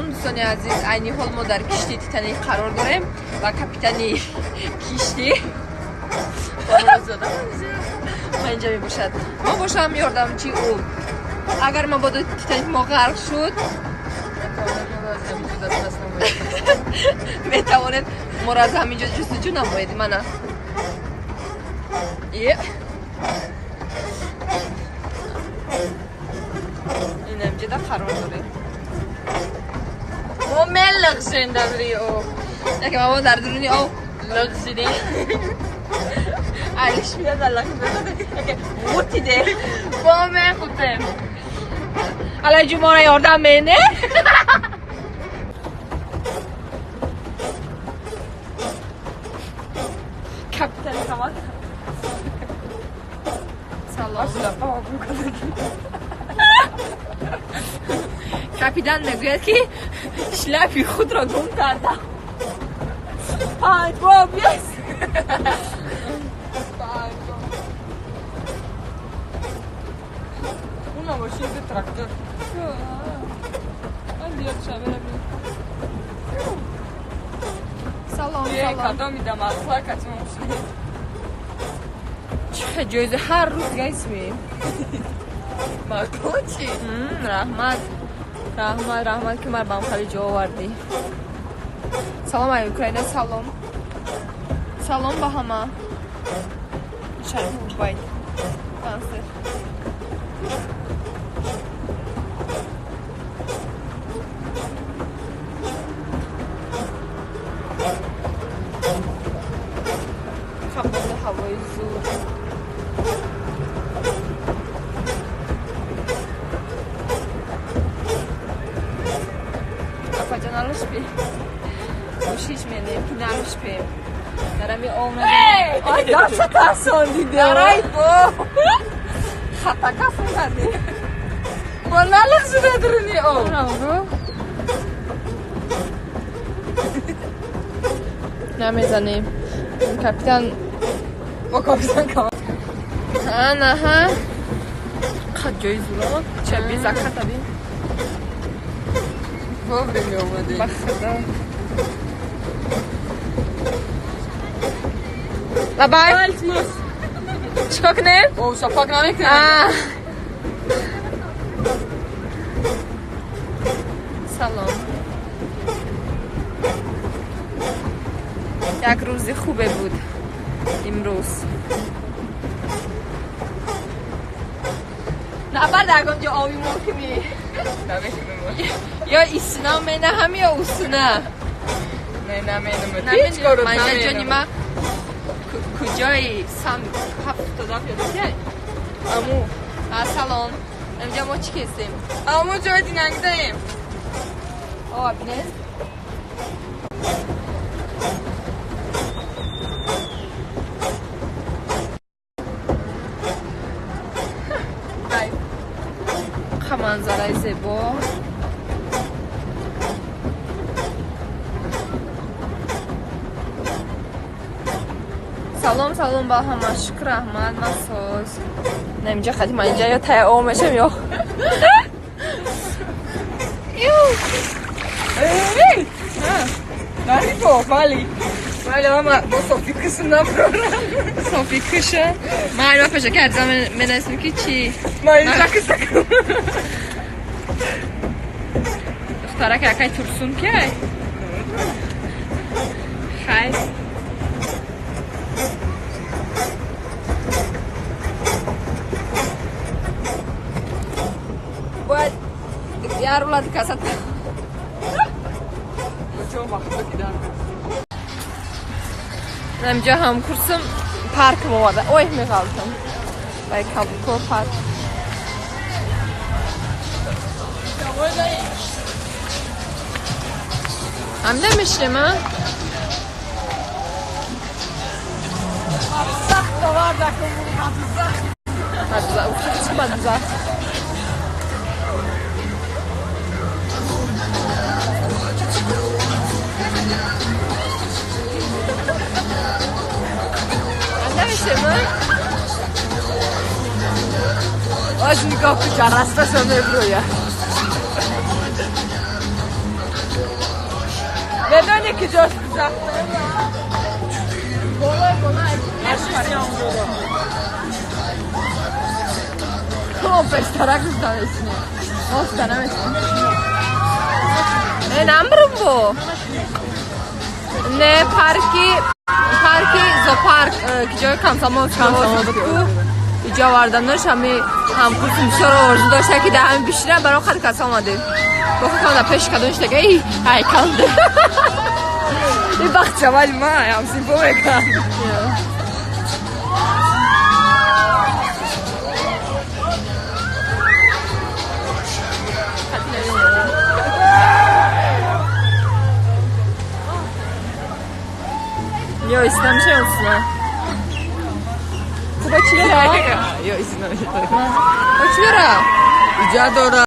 Салом, дӯстони азиз. Айни ҳол мо дар киштии Титаник қарор дорем ва капитани киштӣ ман инҷа мебошад. Мо бошам ёрдамчи ӯ. Агар мабодо Титаник мо ғарқ шуд, метавонед моро аз ҳамин ҷо ҷустуҷӯ намоед. Мана инамҷода қарор дорем. Мо мелағзем дар рӯи об. Яке мо дар дуруни об лағзидем. Алиш меяд, лағзида. Яке ғутиде. Бо мехутем. Алай ҷумора ёрдам мене? Капитан Камал. Салом. Капитан мегӯяд, ки шляпи худро гум кардам. Панҷ боб ес. Уна мошин трактор. Салом, салом. Кадом идам асла катим мошин. Чӣ ҷоиза ҳар рӯз гайсми? Маъқул чӣ? Раҳмат. Раҳмат, раҳмат, ки мар бам хали ҷо овардӣ. Салом ай Украина, салом. Салом ба ҳама. Шариф Убайд. Консерт. Хабоду ҳавои зуд. Апаҷон, алушпи. Кӯшиш менем, ки налушпем. Дарами ов Ай, даста тарсондида. Дарай бо. Хатакаф кардӣ. Бо налағзида дуруни об. Намезанем. Капитан Бо капитан Камал. Анаҳа. Қад ҷои зуро. Ча безаката бин. Вовремя омадем. Ба худо. Лабай. Илтимос. Чикор кунем? О, шапак намекунем. Салом. Як рӯзи хубе буд имрӯз. Набар дар ҷо оби мо кунӣ. Ё исна менаҳам, ё усна. Не, наменам. Ҳеҷ коро Манҷа ҷони ма куҷои сам ҳафтода пиёда ки? Аму. Салом. Инҷа мо чӣ кестем? Аму ҷои динангдаем. О, бинед. Манзараи зебо. Салом, салом ба ҳама. Шукр, раҳмат, ман соз. На инҷа хати ман инҷа ё тая об мешам, ё. Нари бо, вали. Вали, ама бо софи кишу наброрам. Софи киша? Ман ма пеша кардам, менасим ки чӣ? Ман инҷа кисакам. Духтарак якай турсун ки ай? Хай. Бояд як рулад касат. Инҷа ҳамкурсим паркм омада. Ой, меғалтам. Бай кабуко парк. Ҳамда мешинем, а? Чӣ бадзах? Ҳамда мешинем, а? Оз нигоҳ куҷа расташа меброя. Ки ҷош Болой болой. Хоб, пештарак гуфтамесине. Оста намесине. Не, намбрум бо. Не, парки зоопарк, ки ҷои Комсомольский буд ку. Иҷо оварданош ҳами ҳамкурсим бисёр орзу дошта, ки дар ҳами бишинам, баро хад кас омадем. Бо худам дар пеши кадон шидака, эй, ҳайкал. И бахт шавали ма ҳамсинфо мекард. Ё, истамша ёсна. Куба чилера? Ё, истамша. О, чилера? Иҷа дора.